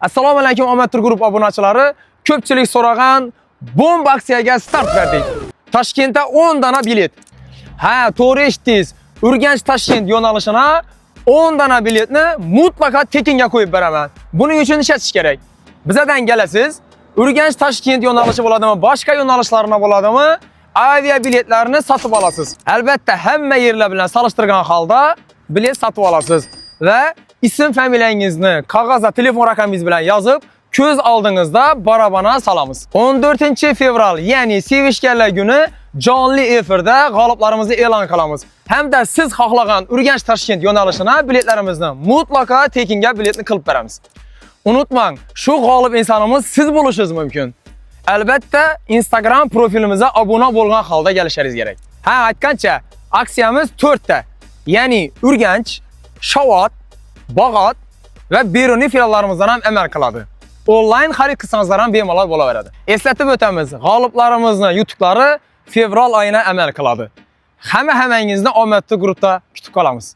Assalomu alaykum, Omad Tur Group obunachilari. Ko'pchilik so'ragan bomba aksiyaga start berdik. Toshkentda 10 dona bilet. Ha, to'g'ri eshitdingiz. Urganch Toshkent yo'nalishina 10 dona biletni mutlaqo tekinga qo'yib beraman. Buning uchun ishlatish kerak. Bizadan kelasiz. Urganch Toshkent yo'nalishi bo'ladimi, boshqa yo'nalishlarına bo'ladimi? Avia biletlarini sotib olasiz. Albatta, hamma yerlar bilan solishtirgan holda bilet sotib olasiz va ism familiyangizni qog'ozda telefon raqamingiz bilan yozib, ko'z oldingizda barabana solamiz. 14 fevral, ya'ni sevishganlar kuni jonli efirda g'oliblarimizni e'lon qilamiz. Hamda siz xohlagan Urganch Toshkent yo'nalishina biletlarimizni mutlaqo tekinga biletni qilib beramiz. Unutmang, shu g'olib insonimiz siz bo'lishingiz mumkin. Albatta, Instagram profilimizga obuna bo'lgan holda kelishingiz kerak. Ha, aytgancha, aksiyamiz 4 ta. Ya'ni Urganch, Shovot, Bog'ot va Beruniy filiallarimizdan ham amal qiladi. Onlayn xarid qilsangizlar ham bemalol bo'laveradi. Eslatib o'tamiz, g'oliblarimizni yutuqlari fevral oyina amal qiladi. Hamma hammangizni Omad Tur Groupda kutib qolamiz.